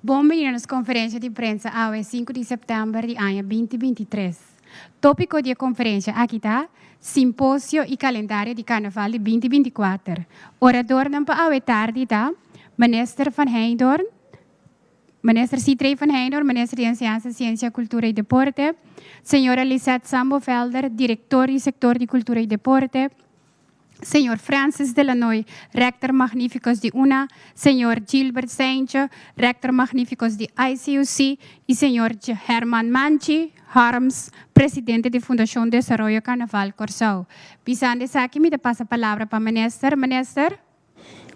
Bon bini na nos konferensia di prensa awe 5 di sèptèmber di aña 2023. Tópiko di e konferensia aki ta Simposio i kalendario di Karnaval di 2024. Oradornan pa awe tardi ta Minister Van Heydoorn, Minister Sithree van Heydoorn, Minister di Enseñansa, Siensia, Kultura i Deporte, Señora Lisette Sambo-Velder, Direktor di Sektor di Kultura i Deporte, Señor Francis de Lanoy, Rector Magnificus di UNA, Señor Gilbert Seintje, Rector Magnificus di ICUC i Señor Herman Manchi Harms, Presidente di Fundashon Desaroyo Karnaval Kòrsou. Bisando esaki mi ta pasa palabra pa Minister. Minister?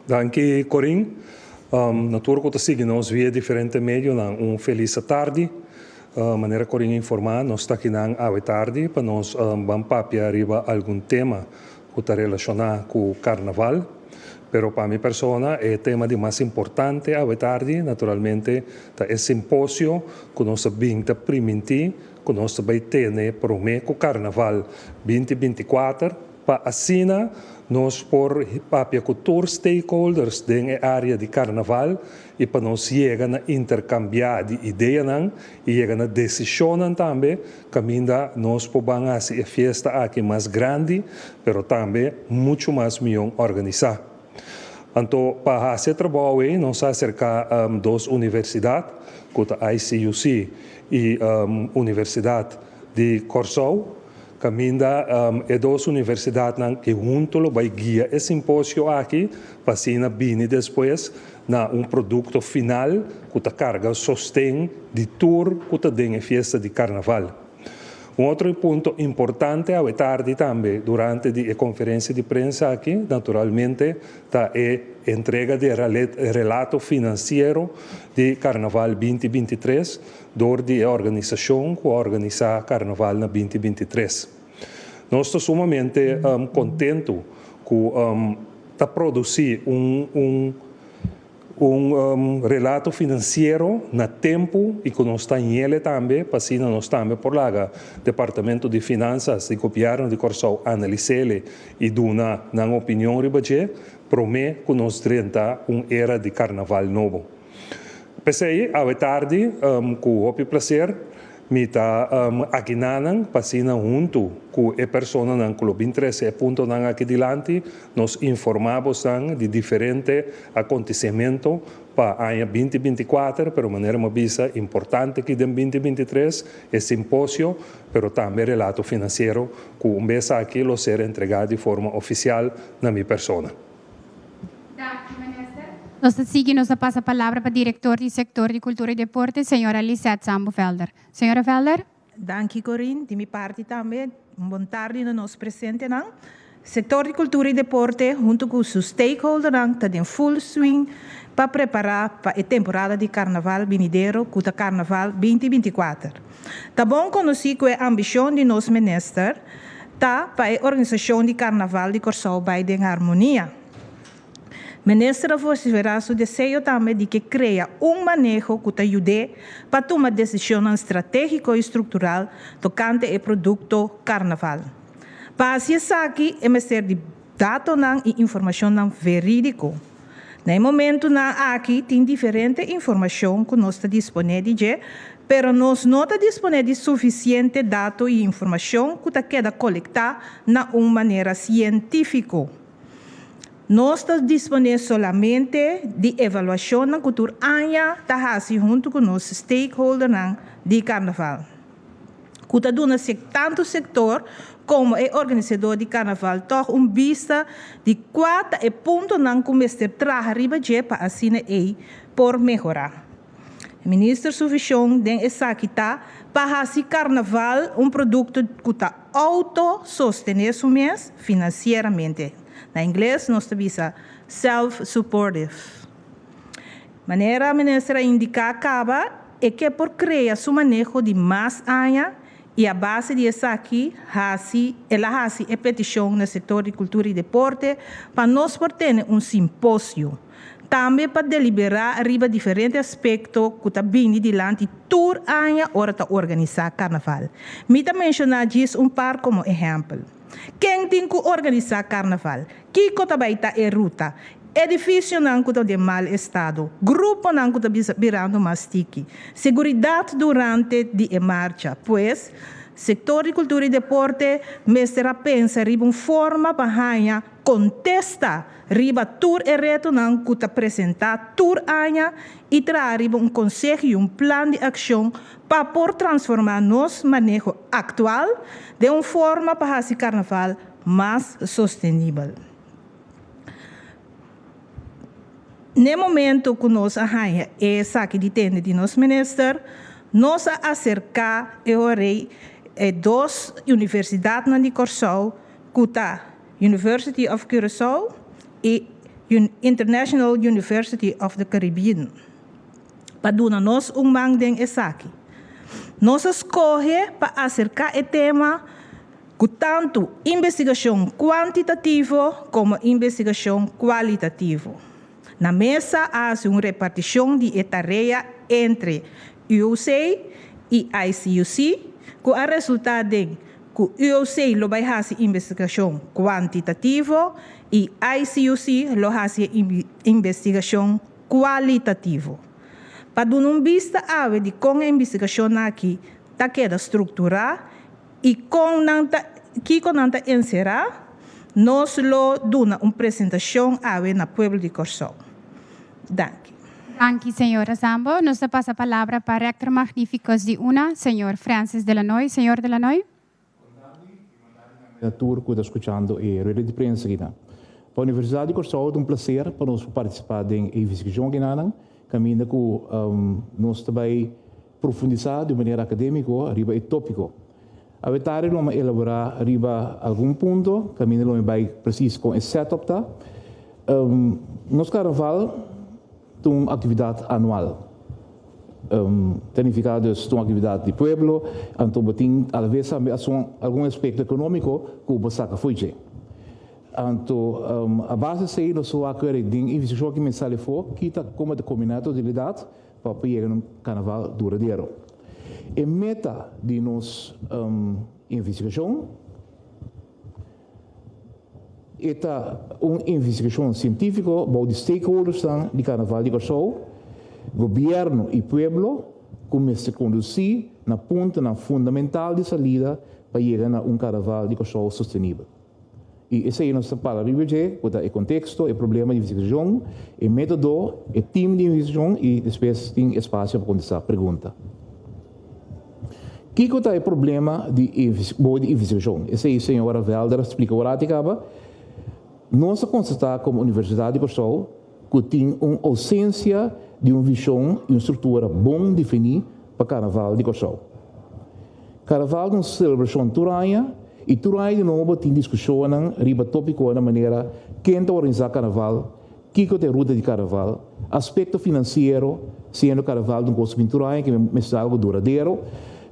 Danki Corin. Na tur ku ta sigui nos via diferente medionan un felis atardi. Manera Corin a informá, nos ta akinan awe tardi pa nos ban papia riba algun tema ku ta relashoná ku karnaval. Pero pa mi persona e tema di mas importante awe tardi naturalmente ta e simposio ku nos a bin ta primintí ku nos ta bai tene promé ku karnaval 2024 pa asina nos por papia ku tur stakeholders den e área di karnaval i pa nos yega na interkambiá di ideanan i yega na desishonnan tambe kaminda nos por ban hasi e fiesta aki mas grandi pero tambe muchu mas mion organisá. Anto pa hasi e trabou ei nos a aserká dos universidat ku ta ICUC i Universidat di Kòrsou, kaminda e dos universidatnan ke huntu lo bai guia e simposio aki pa asina bini despues na un produkto final ku ta karga sosten di tur ku ta den e fiesta di karnaval. Un otro punto importante awe tardi tambe durante di e konferensia di prensa aki naturalmente ta e entrega di e relato finansiero di Karnaval 2023 dor di e organisashon ku a organisá Karnaval na 2023. Nos ta sumamente kontentu ku ta produsí un relato finansiero na tempu i ku nos ta ñele tambe pa asina nos tambe por laga Departamento di Finansas di Gobièrnu di Kòrsou analis'é i duna nan opinion riba dje promé ku nos drenta un era di karnaval nobo. P'esei awe tardi ku hopi plaser mi ta akiná nan pa asina huntu ku e personanan ku lo bin trese e puntonan aki dilanti nos informá bosnan di diferente akontesimentu pa aña 2024, pero manera mi a bisa importante aki den 2023 e simposio, pero tambe relato finansiero ku un bes aki lo ser entregá di forma ofisial na mi persona. Danki, Minister. Nos ta sigui, nos ta pasa palabra pa Direktor di Sektor di Kultura i Deporte, señora Lisette Sambo-Velder. Señora Velder. Danki, Corin. Di mi parti tambe, un bon tardi na nos presentenan. Sektor di Kultura i Deporte huntu ku su stakeholdernan ta den full swing pa prepará pa e temporada di karnaval binidero ku ta Karnaval 2024. Ta bon konosí ku e ambishon di nos minister ta pa e organisashon di Karnaval di Kòrsou bai den harmonia. Minister a vosiferá su deseo tambe di ke krea un maneho ku ta yud'é pa tuma desishonnan stratégiko i struktural tokante e produkto Karnaval. Pa hasi esaki e mester di datonan i informashonnan verídiko. Na e momentunan aki tin diferente informashon ku nos ta disponé di dje, pero nos no ta disponé di sufisiente dato i informashon ku ta keda kolektá na un manera sientífiko. Nos ta disponé solamente di evaluashonnan ku tur aña ta hasi huntu ku nos stakeholdernan di karnaval, ku ta duna tantu sektor komo e organisadó di karnaval tòg un bista di kua ta e puntonan ku mester traha riba dje pa asina ei por mehorá. Minister su vishon den esaki ta pa hasi karnaval un produkto ku ta outo-sostené su mes finansieramente. Na ingles nos ta bisa self-supportive. Manera minister a indiká kaba, e ke por krea su maneho di mas aña i a base di esaki hasi el a hasi e petishon na sektor di kultura i deporte pa nos por tene un simposio tambe pa deliberá riba diferente aspekto ku ta bini dilanti tur aña ora ta organisá karnaval. Mi ta menshoná djis un par komo ehèmpel. Ken tin ku organisá karnaval? Kiko ta bai ta e ruta? Edificionan cu ta den mal estado, gruponan cu ta birando mas tiki, seguridad durante di e marcha. Pues, sector di cultura y deporte mester a pensa riba un forma pa haña contesta riba tur e retonan cu ta presenta tur aña y traha riba un conseho y un plan di accion pa por transforma nos maneho actual den un forma pa haci carnaval mas sostenibel. N'e momento cu nos a haña esaki di tende di nos minister, nos a acerca e orey e dos universidadnan di Corsou cu ta University of Curaçao y International University of the Caribbean pa duna nos un man den esaki. Nos a scoge pa acerca e tema Ku tantu investigashon kuantitativo komo investigashon kualitativo. Na mesa a hasi un repartishon di e tarea entre UOC i ICUC ku a resultá den ku UOC lo bai hasi investigashon kuantitativo i ICUC lo hasi e investigashon kualitativo. Pa duna un bista awe di kon e investigashonnan aki ta keda strukturá i kon nan ta kiko nan ta enserá, nos lo duna un presentashon awe na pueblo di Kòrsou. Danki. Danki señora Sambo. Nos ta pasa palabra pa Rector Magnificus di una, señor Francis de Lanoy. Señor de Lanoy. Na tur ku ta skuchando e rueda di prensa akinan. Pa Universidat di Kòrsou ta un plaser pa nos por partisipá den e investigashon akinanan, kaminda ku nos ta bai Profundisá di un manera akadémiko riba e tópiko. Awe tardi lo mi elaborá riba algun punto, kaminda lo mi bai presis kon e setup ta. Nos karnaval ta un aktividat anual. Ta nifiká dus ta un aktividat di pueblo, anto bo tin alabes tambe algun aspekto ekonómiko ku bo saka fo'i dje. Anto a base esei nos wak den investigashon aki mi sali afó kita komo ta kombiná e totalidat. Pa por yega na un karnaval duradero. E meta di nos investigashon e ta un investigashon sientífiko bou di stakeholdersnan di Karnaval di Kòrsou, gobièrnu i pueblo ku mester kondusí na puntonan fundamental di salida pa yega na un Karnaval di Kòrsou sostenibel. I esei nos ta para riba dje, ku ta e konteksto, e problema di investigashon, e método, e tim di investigashon i despues tin espasio pa kontestá pregunta. Kiko ta e problema di bou di investigashon? Esei señora Velder a splika ora ati kaba. Nos a konstatá komo Universidat di Kòrsou ku tin un ousensia di un vishon i un struktura bon definí pa Karnaval di Kòrsou. Karnaval ta un selebrashon tur aña i tur aña di nobo tin diskushonnan riba topikonan manera ken ta organisá karnaval, kiko ta e ruta di karnaval, aspekto finansiero, siendo karnaval ta un kos ku bin tur aña ke mester algu duradero,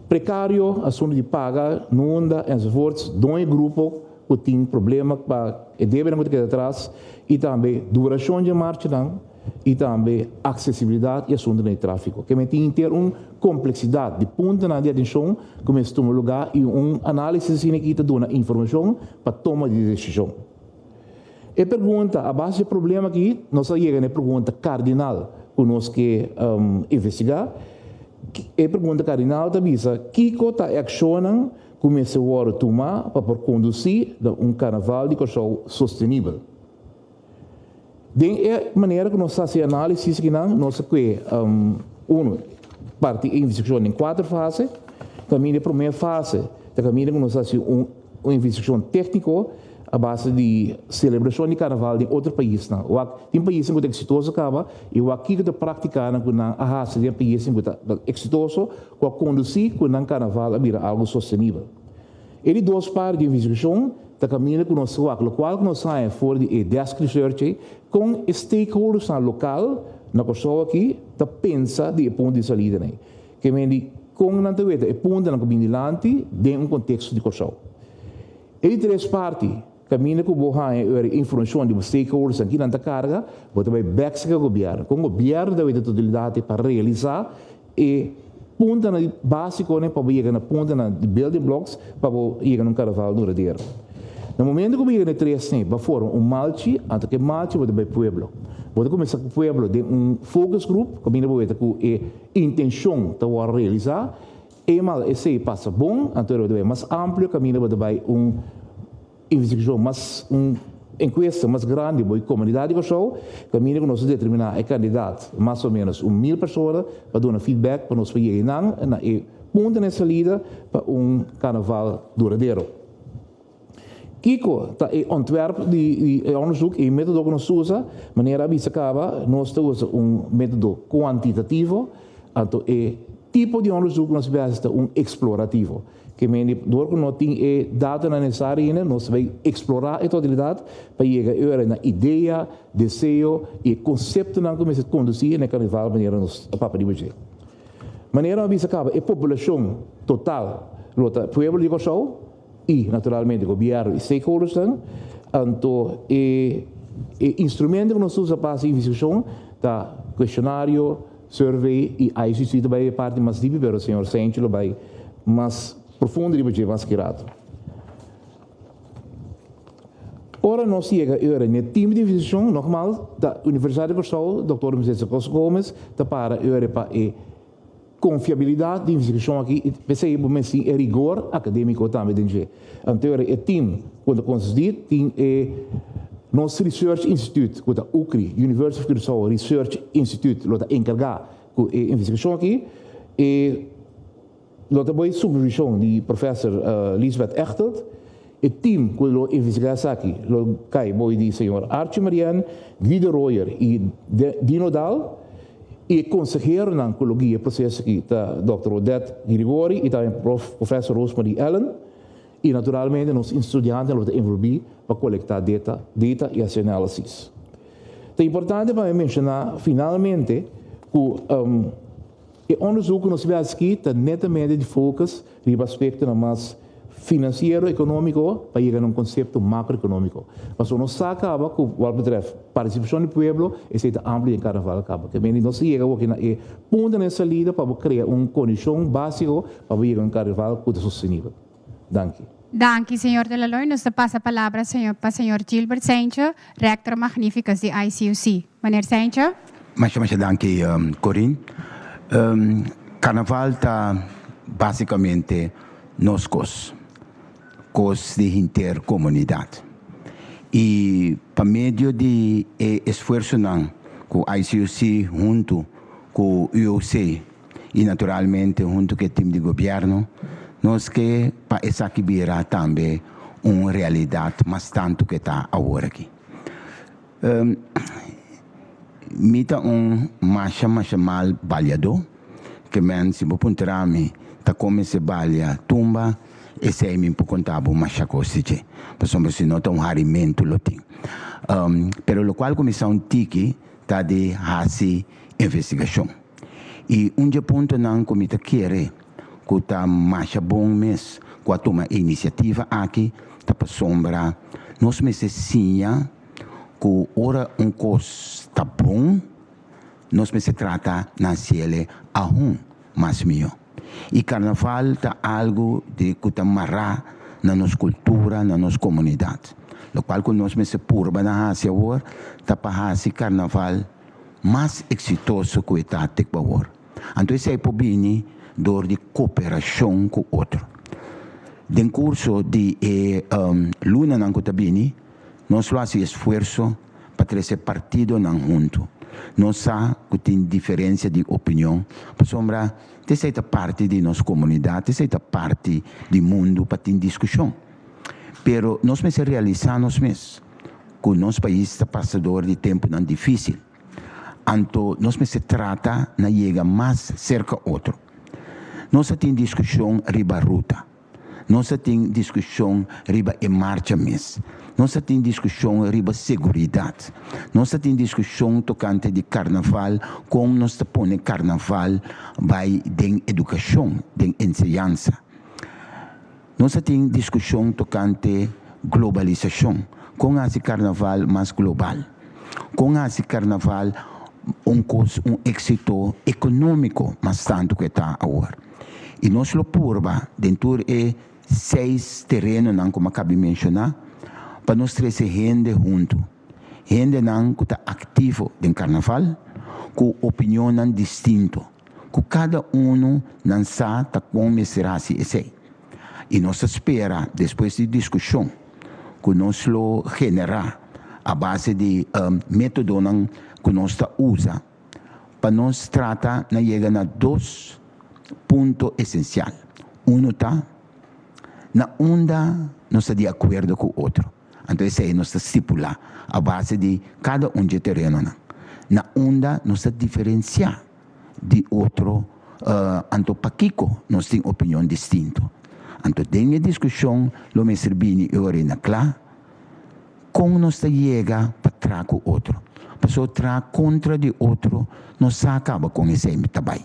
prekario, asuntu di paga, nunda, enzovoorts, doño grupo ku tin problema pa e debenan ku ta keda atras i tambe durashon dje marchanan. i tambe aksesibilidat i asuntunan di tráfiko. Ke men tin henter un kompleksidat di puntonan di atenshon ku mester tuma lugá i un análisis asina aki ta duna informashon pa toma di desishon. E pregunta, a base di e problema aki nos a yega na e pregunta kardinal ku nos ke investigá. E pregunta kardinal ta bisa, kiko ta e akshonnan ku mester wòrdu tumá pa por kondusí na un karnaval di Kòrsou sostenibel? Den e manera ku nos ta hasi e análisis akinan, nos a kue unu parti e investigashon den kuater fase. Kaminda e promé fase ta kaminda ku nos a hasi un investigashon tékniko a base di selebrashon di karnaval den otro paisnan. Wak tin paisnan ku ta eksitoso kaba i wak kiko ta praktikanan ku nan a hasi den e paisnan ku ta eksitoso ku a kondusí ku nan karnaval a bira algu sostenibel. E di dos parti di investigashon ta kaminda ku nos ta wak lokual ku nos haña for di e desk research ei, kon e stakeholdersnan lokal na Kòrsou aki ta pensa di e punto di salida ei. Ke men di kon nan ta weta e puntonan ku bin dilanti den un konteksto di Kòrsou. E di tres parti, kaminda ku bo haña e informashon di bo stakeholdersnan ki nan ta karga, bo ta bai bèk serka gobièrnu. Kon gobièrnu ta weta totalidat ei pa realisá E puntonan básikonan pa bo yega na puntonan di building blocks pa bo yega na un karnaval duradero. Na momento ku bo yega na e tresnan, bo a forma un malchi, anto ku e malchi bo ta bai pueblo. Bo ta kuminsá ku pueblo den un focus group, kaminda bo weta ku e intenshon ta wòrdu realisá. Eenmaal esei pasa bon, anto bo ta bai mas amplio, kaminda bo ta bai un investigashon mas, un enkuesta mas grandi bo e komunidat di Kòrsou, kaminda ku nos ta determiná e kandidat, mas o ménos un mil persona, pa duna feedback pa nos por yega einan na e punto na e salida pa un karnaval duradero. Kiko ta e ontwerp di e onderzoek, e metodo ku nos usa? Manera a bisa kaba, nos ta usa un metodo kuantitativo, anto e tipo di onderzoek ku nos a hasi ta un eksplorativo. Ke mende dor ku no tin e datonan nesesario ainda, nos ta bai eksplorá e totalidat pa yega e ora na idea, deseo i e konseptonan ku mester kondusí na e karnaval manera nos a papia riba dje. Manera a bisa kaba, e populashon total lo ta pueblo di Kòrsou, i naturalmente gobièrnu i stakeholdersnan, anto e e instrumento ku nos usa pa hasi investigashon ta kuestionario, survey i ICC ta bai e parti mas dipi pero señor Senchi lo bai mas profundo riba dje mas ki rato. Ora nos yega e ora n'e team di investigashon nogmaals ta Universidat di Kòrsou, Dòktor Mercedes Acosta Gomez ta para e ora pa e Konfiabilidat di investigashon aki i p'esei bo mester tin e rigor akadémiko tambe den dje. Anto e tim ku ta konsistí tin e nos Research Institute ku ta UCRI, University of Curaçao Research Institute lo ta enkargá ku e investigashon aki. E lo ta bai supervishon di Professor Liesbeth Echteld. E tim ku lo investigá esaki lo kai bou di señor Archie Marian, Guido Royer i Dino Daal. I e konseheronan ku lo guia e proseso aki ta Dòkter Odette Girigori i tambe Prof. Professor Rosemarie Allen. I naturalmente nos studiantenan lo ta envolví pa kolektá data data i hasi análisis. Ta importante pa mi menshoná finalmente ku e onderzoek ku nos a hasi aki ta netamente di focus riba aspektonan mas finansiero ekonómiko pa yega na un konsepto makroekonómiko. Pasobra nos sa kaba ku wak betrèf partisipashon di pueblo esei ta amplio den karnaval kaba. Ke mende nos a yega awoki na e punto na e salida pa bo krea un kondishon básiko pa bo yega na un karnaval ku ta sostenibel. Danki. Danki señor De la Loy. Nos ta pasa palabra señor pa señor Gilbert Seintje, Rector Magnificus di ICUC. Meneer Seintje. Masha masha danki Corinne. Carnaval ta basicamente nos cos, cos di henter comunidad. Y pa medio di e esfuerzonan cu ICUC hunto cu UOC y naturalmente hunto cu e team di gobierno, nos ke pa esaki bira tambe un realidad mas tanto cu e ta awor aki. Mi ta un masha masha mal baliadó, ke men si bo puntra mi ta kon mester balia tumba, esei mi por konta bo masha kos di dje, pasobra si no ta un harimentu lo tin. Pero lokual ku mi sa un tiki ta di hasi investigashon. I un dje puntonan ku mi ta kere ku ta masha bon mes ku a tuma e inisiativa aki ta pasobra nos mester siña ku ora un kos ta bon, nos mester trata na hasiele aun mas mihó. I karnaval ta algu di ku ta mará na nos kultura, na nos komunidat. Lokual ku nos mester purba na hasi awor ta pa hasi karnaval mas eksitoso ku e ta te ku awor. Anto esei por bini dor di koperashon ku otro. Den kurso di e lunanan ku ta bini, Nos lo hasi esfuerso pa trese partidonan huntu. Nos sa ku tin diferensia di opinion, pasobra t'esei ta parti di nos komunidat, t'esei ta parti di mundu pa tin diskushon. Pero nos mester realisá nos mes ku nos pais ta pasa dor di tempunan difísil. Anto nos mester trata na yega mas serka otro. Nos a tin diskushon riba ruta. Nos a tin diskushon riba e marcha mes. Nos a tin diskushon riba seguridat. Nos a tin diskushon tokante di karnaval, kon nos ta pone karnaval bai den edukashon, den enseñansa. Nos a tin diskushon tokante globalisashon, kon hasi karnaval mas global, kon hasi karnaval un kos, un éksito ekonómiko mas tantu ku e ta awor. I nos lo purba den tur e seis terenonan ku mi a kabi menshoná. pa nos trese hende huntu. Hendenan ku ta aktivo den karnaval, ku opinionnan distinto, ku kada unu nan sa ta kon mester hasi esei. I nos ta spera despues di diskushon ku nos lo generá a base di métodonan ku nos ta usa pa nos trata na yega na dos punto esensial. Unu ta na unda nos ta di akuerdo ku otro. Anto esei nos ta stipulá a base di kada un dje terenonan na unda nos ta diferensiá di otro. Anto pakiko nos tin opinion distinto? Anto den e diskushon lo mester bini e ora na kla kon nos ta yega pa traha ku otro. Pasobra traha kontra di otro no sa kaba kon esei ta bai.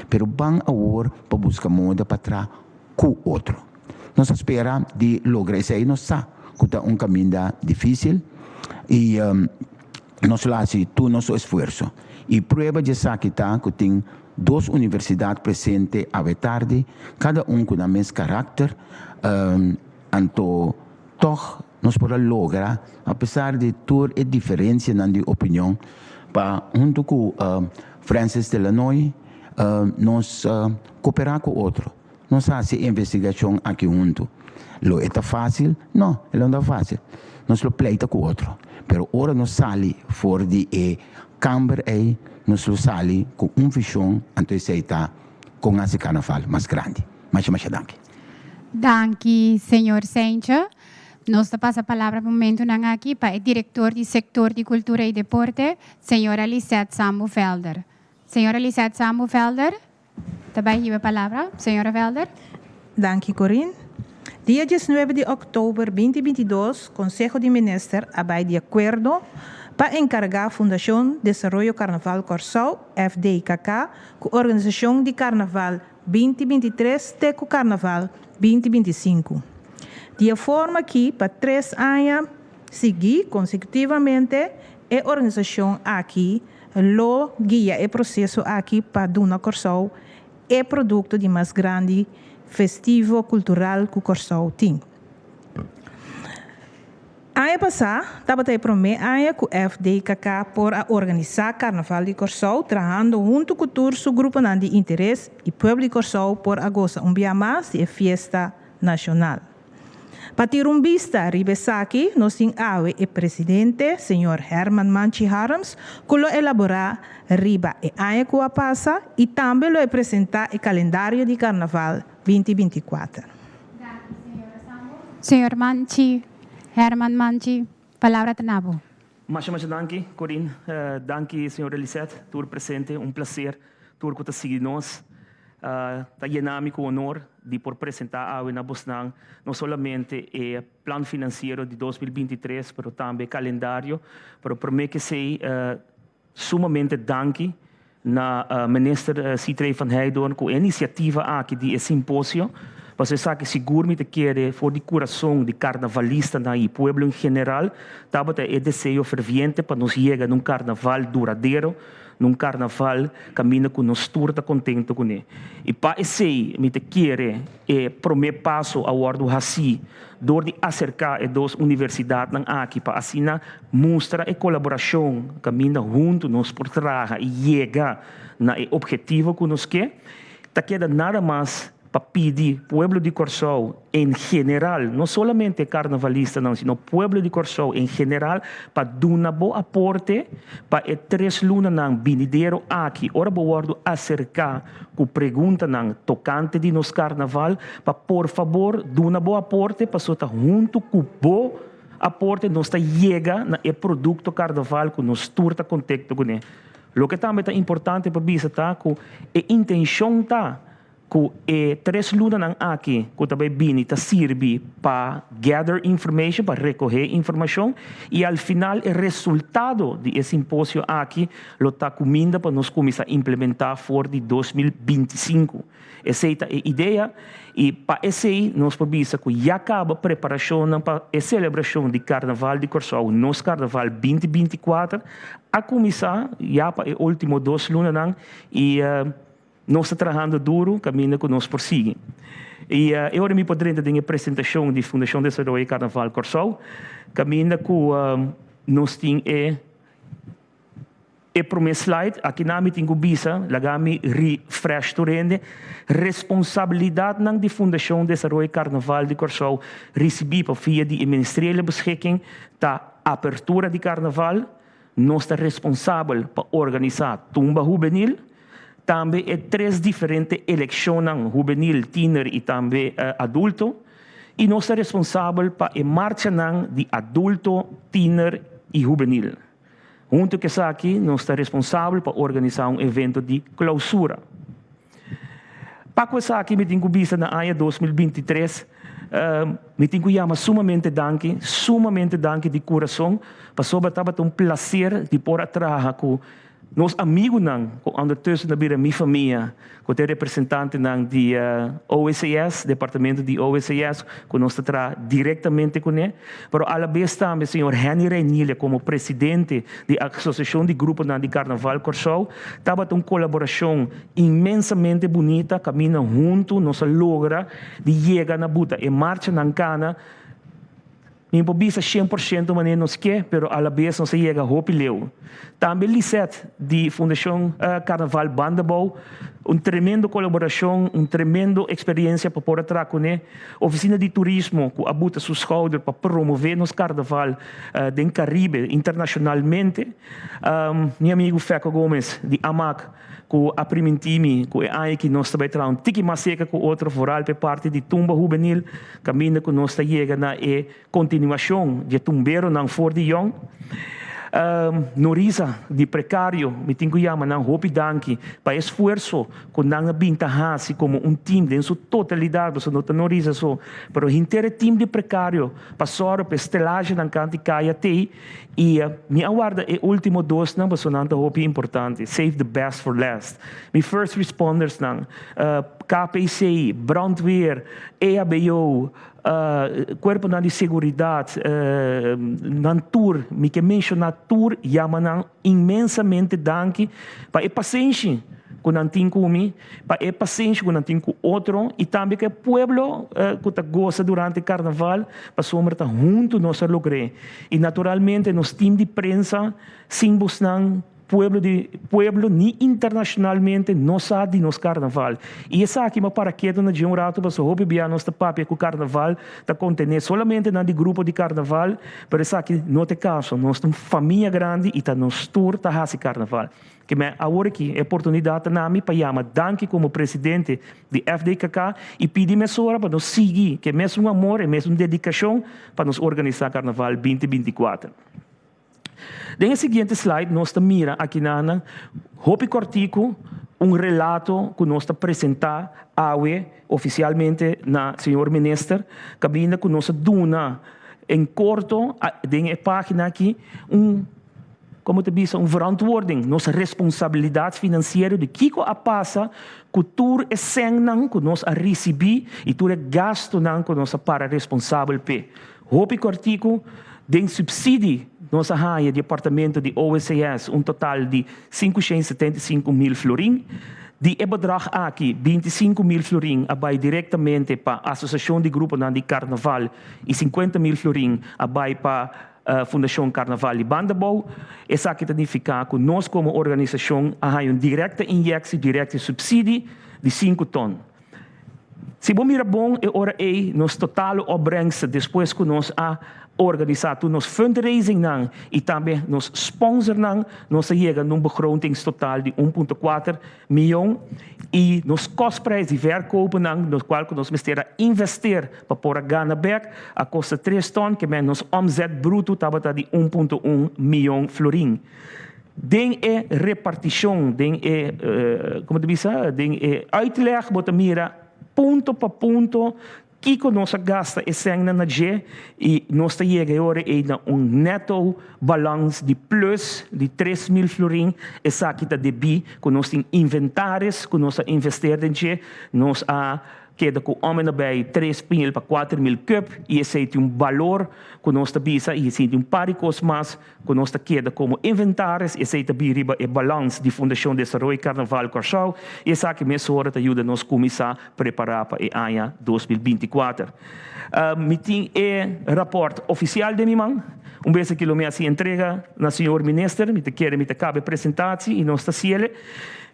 Pero ban awor pa buska moda pa traha ku otro. Nos a spera di logra esei, nos sa ku ta un kaminda difísil i nos lo hasi tur nos esfuerso. I prueba di esaki ta ku tin dos universidat presente awe tardi, kada un ku nan mes karakter, anto tòg nos por a logra, apesar di tur e diferensianan di opinion, pa huntu ku Francis Delanoy nos koperá ku otro. Nos hasi e investigashon aki huntu. Lo e ta fásil? No, e lo no ta fásil. Nos lo pleita ku otro. Pero ora nos sali for di e kamber ei, nos lo sali ku un vishon, anto esei ta kon hasi karnaval mas grandi. Masha masha danki. Danki, señor Seintje. Nos ta pasa palabra momentunan aki pa e direktor di sektor di kultura i deporte, señora Lisette Sambo-Velder. Señora Lisette Sambo-Velder. Ta bai hiba palabra, señora Velder. Danki Corinne. Dia 19 di òktober 2022 Konseho di Minister a bai di akuerdo pa enkargá Fundashon Desaroyo Karnaval Kòrsou, FDKK, ku organisashon di Karnaval 2023 te ku Karnaval 2025. Di e forma akí pa tres aña siguí konsekutivamente e organisashon akí lo guia e proseso aki pa duna Kòrsou e produkto di mas grandi festivo kultural ku Kòrsou tin. Aña pasá tabata e promé aña ku FDKK por a organisá Karnaval di Kòrsou trahando huntu ku tur su gruponan di interes i pueblo di Kòrsou por a gosa un bia mas di e fiesta nashonal. Pa tira un bista riba esaki nos tin awe e presidente, señor Herman Manchi Harms, ku lo elaborá riba e aña ku a pasa i tambe lo e presentá e kalendario di Karnaval 2024. Danki, señora Sambo. Señor Manchi, Herman Manchi, palabra ta na bo. Masha masha danki, Corinne. Danki, señora Lisette, tur presente. Un placer tur ku ta sigui nos. Ta yena mi ku honor di por presentá awe na bosnan no solamente e plan finansiero di 2023, pero tambe e kalendario. Pero promé ku esei, sumamente danki na Minister Sithree van Heydoorn ku e inisiativa aki di e simposio. Pasobra esaki sigur mi ta kere for di kurason di karnavalistanan i pueblo en general tabata e deseo ferviente pa nos yega na un karnaval duradero, na un karnaval kaminda ku nos tur ta kontento kuné. I pa esei mi ta kere e promé paso a wòrdu hasí dor di aserká e dos universidatnan aki pa asina mustra e kolaborashon kaminda huntu nos por traha i yega na e ophetivo ku nos ke. Ta keda nada mas pa pidi pueblo di Kòrsou en general, no solamente e karnavalistanan, sino pueblo di Kòrsou en general pa duna bo aporte pa e tres lunanan binidero aki ora bo wòrdu aserká ku preguntanan tokante di nos karnaval pa por fabor duna bo aporte pasobra ta huntu ku bo aporte nos ta yega na e produkto karnaval ku nos tur ta kontekto kuné. Loke tambe ta importante pa bisa ta ku e intenshon ta ku e tres lunanan aki ku ta bai bini ta sirbi pa gather information, pa rekohé informashon i al final e resultado di e simposio aki lo ta kuminda pa nos kuminsá implementá for di 2025. Esei ta e idea i pa esei nos por bisa ku ya kaba preparashonnan pa e selebrashon di Karnaval di Kòrsou, nos Karnaval 2024, a kuminsá ya pa e último dos lunanan i. Nos ta trahando duru kaminda ku nos por sigui. I e ora mi por drenta den e presentashon di Fundashon Desaroyo Karnaval Kòrsou, kaminda ku nos tin e e promé slide. Akinan mi tin ku bisa, laga mi refresh tur hende, responsabilidatnan di Fundashon Desaroyo Karnaval di Kòrsou risibí pa via di e Ministeriële Beschikking ta apertura di karnaval, nos ta responsabel pa organisá tumba hubenil, tambe e tres diferente elekshonnan hubenil, tiner i tambe adulto, i nos ta responsabel pa e marchanan di adulto, tiner i hubenil. Huntu ku esaki nos ta responsabel pa organisá un evento di klousura. Pa ku esaki mi tin ku bisa na aña 2023 mi tin ku yama sumamente danki, sumamente danki di kurason, pasobra tabata un plaser di por a traha ku nos amigunan ku ondertussen a bira mi famia, ku ta e representantenan di OECS, departamento di OECS, ku nos ta traha direktamente kuné, pero alabes tambe señor Henny Reinilia komo presidente di Asosiashon di Gruponan di Karnaval Kòrsou. Tabata un kolaborashon inmensamente bunita kaminda huntu nos a logra di yega na buta e marchanan kana. Mi por bisa 100% manera nos ke, pero alabes nos a yega hopi leu. Tambe Lisette di Fundashon Karnaval Bandabou, un tremendo kolaborashon, un tremendo eksperensia pa por a traha kuné. Ofisina di Turismo ku a buta su skouder pa promové nos karnaval den Karibe internashonalmente. Mi amigu Fecco Gomez di Amak ku a primintí mi ku e aña aki nos ta bai traha un tiki mas serka ku otro, vooral pa e parti di tumba hubenil, kaminda ku nos ta yega na e kontinuashon di e tumberonan for di yòn. Norisa di Prekario, mi tin ku yama nan hopi danki pa e esfuerso ku nan a bin ta hasi komo un tim den su totalidat, pasobra no ta Norisa so, pero henter e tim di Prekario pa sòru pa e stelagenan kanti kaya tei. I mi a warda e último dosnan pasobra nan ta hopi importante, save the best for last. Mi first respondersnan, KPC, brandweer, EHBO, kuerponan di seguridat, nan tur, mi ke menshoná tur, yama nan inmensamente danki pa e pasenshi ku nan tin ku mi, pa e pasenshi ku nan tin ku otro i tambe ku e pueblo ku ta gosa durante karnaval, pasobra ta huntu nos a logr'é. I naturalmente nos tim di prensa, sin bosnan pueblo di pueblo ni internacionalmente no sa di nos carnaval. I esaki m'a para ketu na dje un rato pasobra hopi bia nos ta papia ku carnaval ta kontené solamente nan di grupo di carnaval, pero esaki no ta e kaso. Nos ta un famia grandi i ta nos tur ta hasi carnaval. Ke men awor aki e oportunidat ta na mi pa yama danki komo presidente di FDKK i pidi mesora pa nos sigui ku e mesun amor, e mesun dedikashon pa nos organisá Karnaval 2024. Den e siguiente slide nos ta mira akinanan hopi kòrtiku un relato ku nos ta presentá awe ofisialmente na señor minister kaminda ku nos a duna en korto den e página aki un Como ta bisa, un verantwoording, nos responsabilidad financiero di kico a pasa cu tur e sennan cu nos a ricibi y tur e gastonan cu nos a para responsabel p'e. Hopi cortico, den subsidi nos a haya di departamento di OSCS un total di 575.000 florin. Di e bedrag aki, 25.000 florin a bay directamente pa Asociacion di Gruponan di Carnaval y 50.000 florin a bay pa Fundashon Karnaval di Bandabou. Esaki ta nifiká ku nos komo organisashon a haña un direkte inyeksie, direkte supsidi di sinku ton. Si bo mira bon e ora ei nos totale opbrengst despues ku nos a organisá tur nos fundraisingnan i tambe nos sponsornan, nos a yega na un begrotingstotaal di 1.4 mion i nos kostprijs di verkopennan, nos kual ku nos mester a investeer pa por a gana bek, a kosta tres ton, ke men nos omzet bruto tabata di 1.1 mion florin. Den e repartishon, den e, komo ta bisa, den e uitleg bo ta mira punto pa punto Kiko nos a gasta e sènnan na dje i nos ta yega e ora ei na un nèto balans di plùs di 3000 florin. Esaki ta debí ku nos tin inventaris ku nos a investeer den dje. Nos a keda ku om en nabij 3.000 pa 4.000 cup i esei tin un balor ku nos ta bisa i esei tin un par di kos mas ku nos ta keda komo inventaris, esei ta bin riba e balans di Fundashon Desaroyo Karnaval Kòrsou i esaki mesora ta yuda nos kuminsá prepará pa e aña 2024. Mi tin e rapòrt ofisial den mi man, un bes aki lo mi hasi entrega na señor minister, mi ta kere mi ta kaba e presentatie i nos ta siele.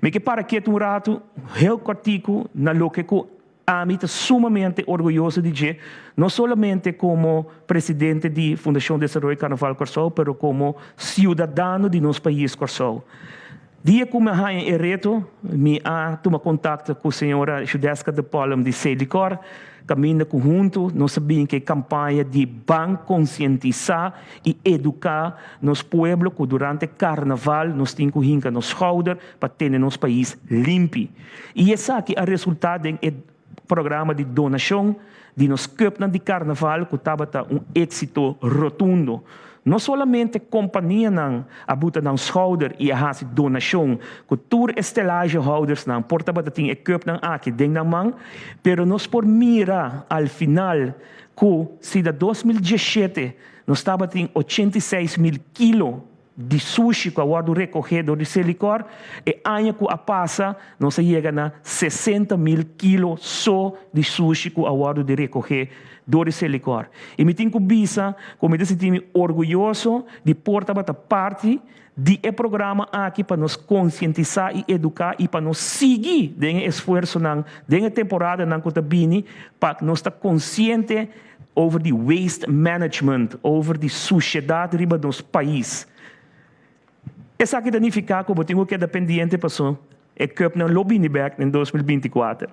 Mi ke para ketu un ratu heel kòrtiku na loke ku ami ta sumamente orguyoso di dje, no solamente komo presidente di Fundashon Desaroyo Karnaval Kòrsou, pero komo siudadano di nos pais Kòrsou. Dia ku mi a haña e reto, mi a tuma kontakto ku señora Judeska de Polm di Selikor, kaminda ku huntu nos a bin ku e kampaña di ban konsientisá i eduká nos pueblo ku durante karnaval nos tin ku hinka nos skouder pa tene nos pais limpi. I esaki a resultá den e programa di donashon di nos cupnan di karnaval ku tabata un éksito rotundo. No solamente kompanianan a buta nan skouder i a hasi donashon ku tur e stelagehoudersnan por tabata tin e cupnan aki den nan man, pero nos por mira al final ku si na 2017 nos tabatin 86.000 kilo di sushi ku a wòrdu rekohé dor di Selikor, e aña ku a pasa nos a yega na 60.000 kilo so di sushi ku a wòrdu di rekohé dor di Selikor. I mi tin ku bisa ku mi ta sinti mi orguyoso di por tabata parti di e programa aki pa nos konsientisá i eduká i pa nos sigui den e esfuersonan den e temporadanan ku ta bini pa nos ta konsiente over di waste management, over di sushedat riba nos pais. Esaki ta nifiká ku bo tin ku keda pendiente paso e cupnan lo bini bèk den 2024.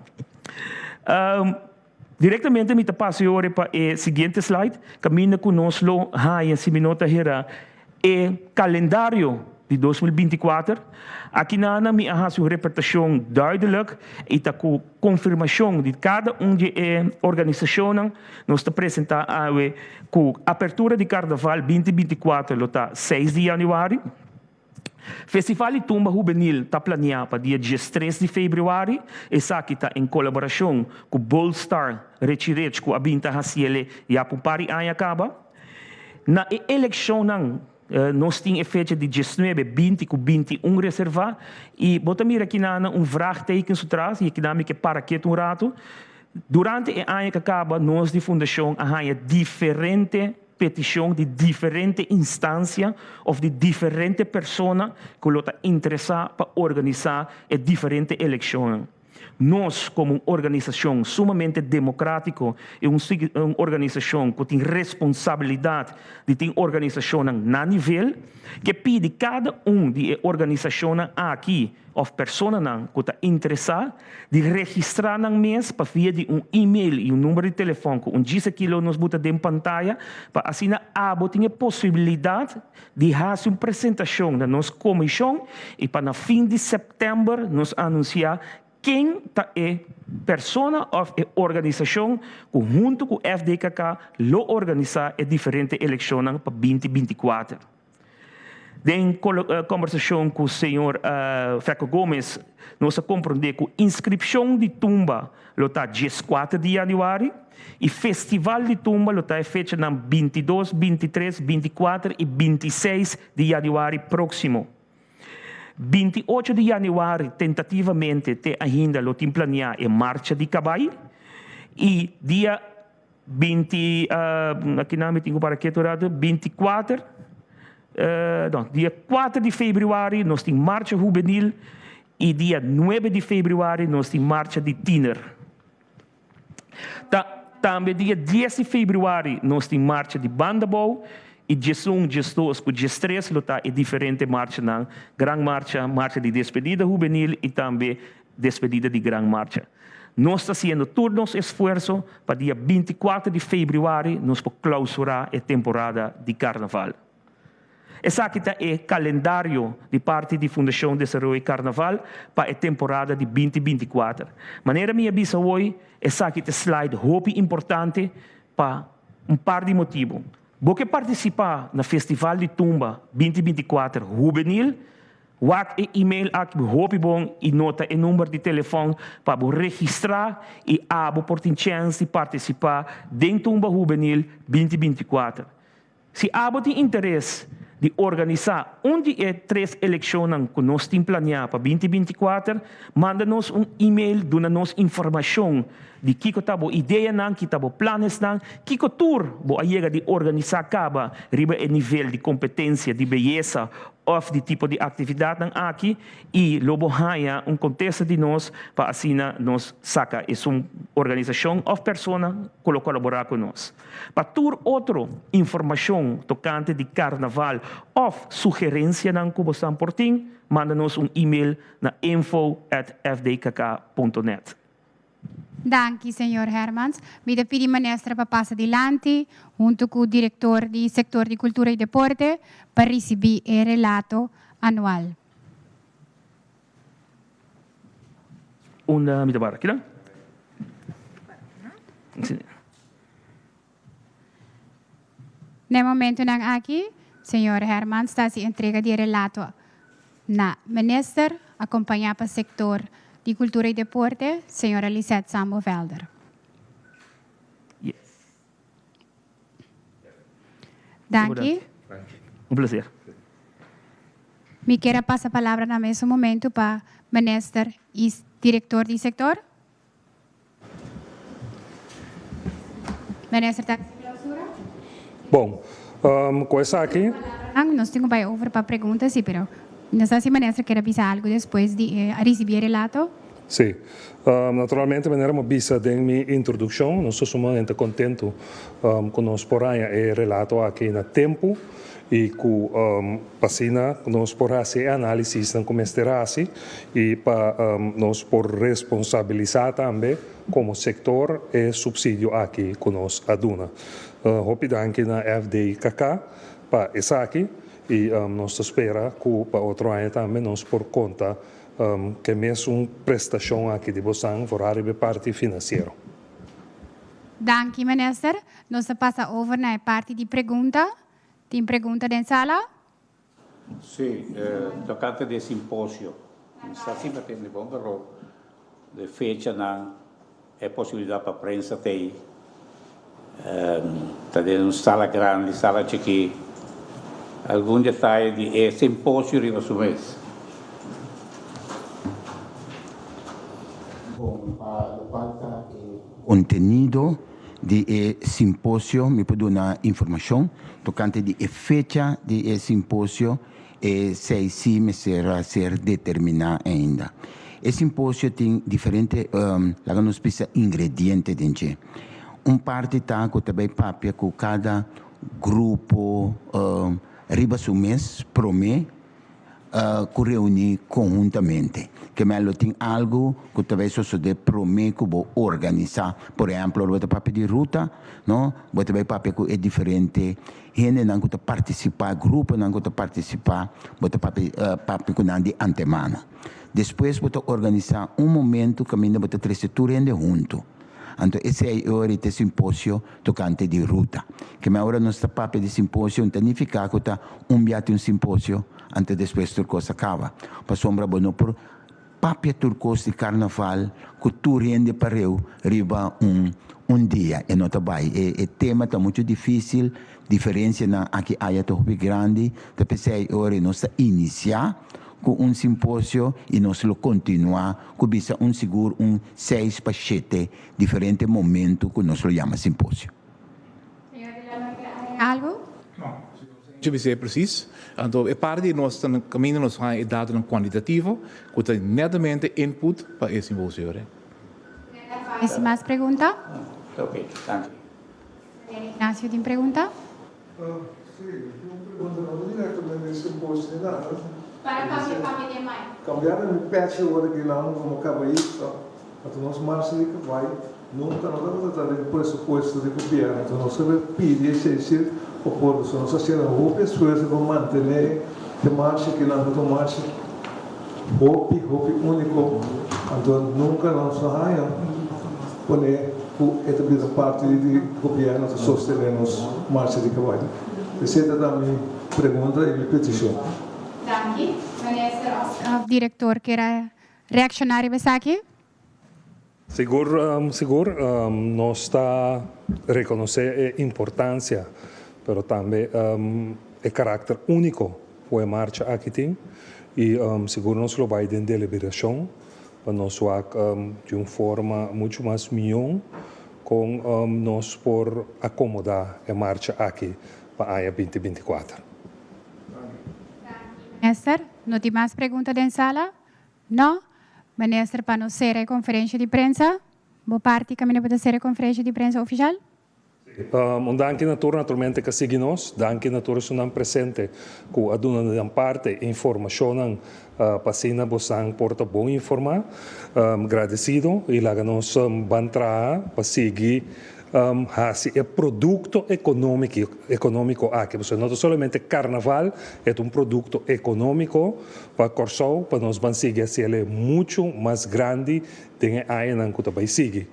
Direktamente mi ta pasa e ora pa e siguiente slide, kaminda ku nos lo haña, si mi no ta hera, e kalendario di 2024. Aki nana mi a hasi un repertashon duidelijk i ta ku konfirmashon di kada un di e organisashonnan nos ta presentá awe ku apertura di Karnaval 2024 lo ta 6 di yanüari. Festival di Tumba Hubenil ta planiá pa dia 13 di febrüari. Esaki ta en kolaborashon ku Bold Star Richie Rich ku a bin ta hasiele ya pa un par di aña kaba. Na e elekshonnan nos tin e fecha di 19, 20 ku 21 reservá i bo ta mira kinan un vraagteken su tras i kinan mi ke para ketu un ratu. Durante e aña ku a kaba nos di fundashon a haña diferente petishon di diferente instansia òf di diferente persona ku lo ta interesá pa organisá e diferente elekshonnan. Nos komo un organisashon sumamente demokrátiko i un un organisashon ku tin responsabilidat di tin organisashonnan na nivel, ke pidi kada un di e organisashonnan aki òf personanan ku ta interesá di registrá nan mes pa via di un email i un number di telefòn ku un djis aki lo nos buta den pantaya pa asina abo tin e posibilidat di hasi un presentashon na nos komishon i pa na fin di sèptèmber nos anunsiá ken ta e persona òf e organisashon ku huntu ku FDKK lo organisá e diferente elekshonnan pa 2024. Den kombersashon ku señor Fecco Gomez nos a komprondé ku inskripshon di tumba lo ta 14 di yanüari i festival di tumba lo ta e fechanan 22, 23, 24 i 26 di yanüari próksimo. 28 di yanüari tentativamente te ainda lo tin planiá e marcha di kabai i dia 20, aki nan mi tin ku para ketu rato, 24, no, dia 4 di febrüari nos tin marcha hubenil i dia 9 di febrüari nos tin marcha di tiner. Ta, tambe dia 10 di febrüari nos tin marcha di Bandabou i 11, 12 ku 13 lo ta e diferente marchanan, gran marcha, marcha di despedida hubenil i tambe despedida di gran marcha. Nos ta hasiendo tur nos esfuerso pa dia 24 di febrüari nos por klausurá e temporada di karnaval. Esaki ta e kalendario di parti di Fundashon Desaroyo Karnaval pa e temporada di 2024. Manera mi a bisa hoy, esaki ta slide hopi importante pa un par di motibu. Bo ke partisipá na Festival di Tumba 2024 Hubenil? Wak e e-mail aki hopi bon i nota e number di telefòn pa bo registrá i abo por tin chèns di partisipá den Tumba Hubenil 2024. Si abo tin interes di organisá un di e tres elekshonnan ku nos tin planiá pa 2024, manda nos un e-mail duna nos informashon di kiko ta bo ideanan, ki ta bo planesnan, kiko tur bo a yega di organisá kaba riba e nivel di kompetensia di beyesa òf di tipo di aktividatnan aki i lo bo haña un kontesta di nos pa asina nos saka esun organisashon òf persona ku lo kolaborá ku nos. Pa tur otro informashon tokante di karnaval òf sugerensianan ku bosan por tin, manda nos un e-mail na info@fdkk.net. Danki, señor Hermans. Mi ta pidi minister pa pasa dilanti, huntu ku direktor di sektor di kultura i deporte, pa risibí e relato anual. Unda mi ta para? Kinan? Na e momentonan aki, señor Hermans ta hasi entrega di e relato na minister, akompañá pa sektor di Kultura i Deporte, señora Lisette Sambo Velder. Danki. Un placer. Mi kier a pasa palabra na mesun momento pa minister i direktor di sektor. Minister ta clausura. Bon, cu esaki. Nos tin cu bay over pa pregunta si, pero no sa si minister kier a bisa algo despues di a ricibi e relato. Si. Naturalmente manera mi a bisa den mi introduccion, nos ta sumamente contento cu nos por haña e relato aki na tempo y cu P'asina nos por hasi e análisisnan ku mester hasi i pa nos por responsabilisá tambe komo sektor e supsidio aki ku nos a duna. Hopi danki na FDKK pa esaki i nos ta spera ku pa otro aña tambe nos por konta ku e mesun prestashon aki di bosan for ariba e parti finansiero. Danki Minister. Nos ta pasa over na e parti di pregunta. Tin pregunta den sala? Sí, tocante di e simposio. Mi sa si mi a tende bon, pero de fechanan e posibilidad pa prensa ta ei. Ta den un sala grandi, sala chikí. Algun detaye di e simposio riba su mes. Bon, pa locual ta e contenido di e simposio mi por duna informashon tokante di e fecha di e simposio, esei si mester a ser determiná ainda. E simposio tin diferente, laga nos bisa ingrediente den dje. Un parti ta ku ta bai papia ku kada grupo riba su mes promé. Ku reuní konhuntamente. Ke men lo tin algu ku ta bai sosodé promé ku bo organisá. Por ehèmpel, ora bo ta papia di ruta, no, bo ta bai papia ku e diferente hendenan ku ta partisipá, gruponan ku ta partisipá, bo ta papia papia ku nan di antemano. Despues bo ta organisá un momentu kaminda bo ta trese tur hende huntu. Anto esei e ora ta e simposio tokante di ruta. Keme ora nos ta papia di simposio no ta nifiká ku ta un bia tin un simposio anto despues tur kos a kaba. Pasobra bo no por papia tur kos di karnaval ku tur hende pareu riba un un dia. E no ta bai. E e tema ta muchu difísil, diferensianan aki aya ta hopi grandi. Ta p'esei e ora nos ta inisiá ku un simposio i nos lo kontinuá ku bisa un sigur un seis pa shete diferente momentu ku nos lo yama simposio. Señor de la Noche a algo? No, si nos bis'é presis. Anto e parti di nos ta kaminda nos haña e datonan kuantitativo ku ta netamente input pa e simposio. Esei mas pregunta? Ok, danki. Señor Ignacio tin pregunta? Sí, mi tin un pregunta no ta directamente di simposio ni nada. Para papia papia di e mai. Cambiando mi pechi ora ki nan como cabayista, pasobra nos marcha di cabay nunca no tabata ta den presupuesto di gobierno, entonces nos a pidi esey si pa por, pasobra nos a haciendo hopi esfuerzo pa mantene e marcha ki nan ta un marcha hopi hopi unico, anto nunca nos a haya pone ku e ta bira parti di gobièrnu ta sostené nos marcha di kabai? Esei ta ta mi pregunta i mi petishon. Danki, Minister. Minister of director kier a reacciona riba esaki? Sigur, sigur, nos ta reconoce e importancia, pero tambe e caracter unico cu e marcha aki tin y sigur nos lo bay den deliberacion pa nos wak di un forma mucho mas miyon con nos por acomoda e marcha aki pa aña 2024. Minister, no tin mas pregunta den sala? No? Minister, pa nos cera e conferencia di prensa, bo parti caminda pa cera e conferencia di prensa oficial? Un danki na tur naturalmente cu a sigui nos, danki na tur esunnan presente cu a duna nan parte informacionnan pa asina bosan por ta bon informa. Gradecido y laga nos ban traha pa sigui haci e producto economico aki, pasobra no ta solamente carnaval, e ta un producto economico pa Corsou pa nos ban sigui haciele mucho mas grandi den e añanan cu ta bay sigui.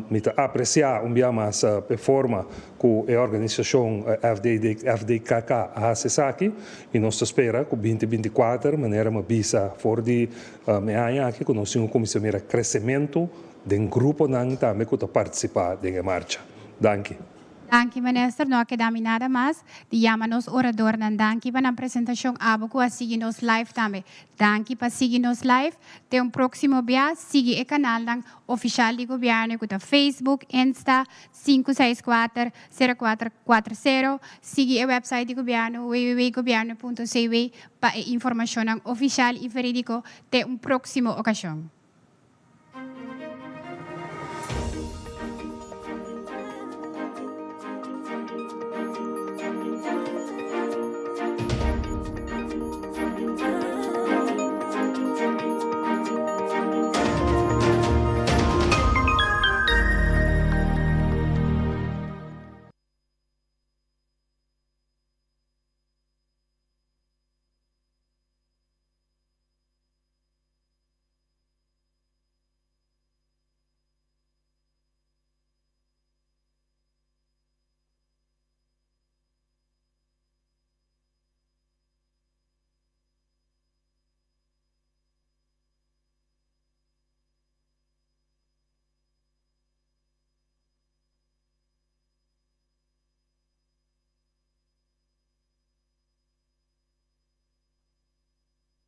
Mi ta aprecia un bia mas e forma cu e organisacion FDKK a haci esaki y nos ta spera cu 2024, manera mi a bisa for di e aña aki, cu nos tin un cuminsa mira crecemento den gruponan tambe cu ta participa den e marcha. Danki. Danki, Minister. No a keda mi nada mas di yama nos oradornan danki pa nan presentacion. Abo cu a sigui nos live tambe, danki pa sigui nos live. Te un proximo bia, sigui e canalnan oficial di gobierno cu ta Facebook, Insta, 564 0440. Sigui e website di gobierno www.gobierno.cw pa e informacionnan oficial y veridico. Te un proximo ocasion.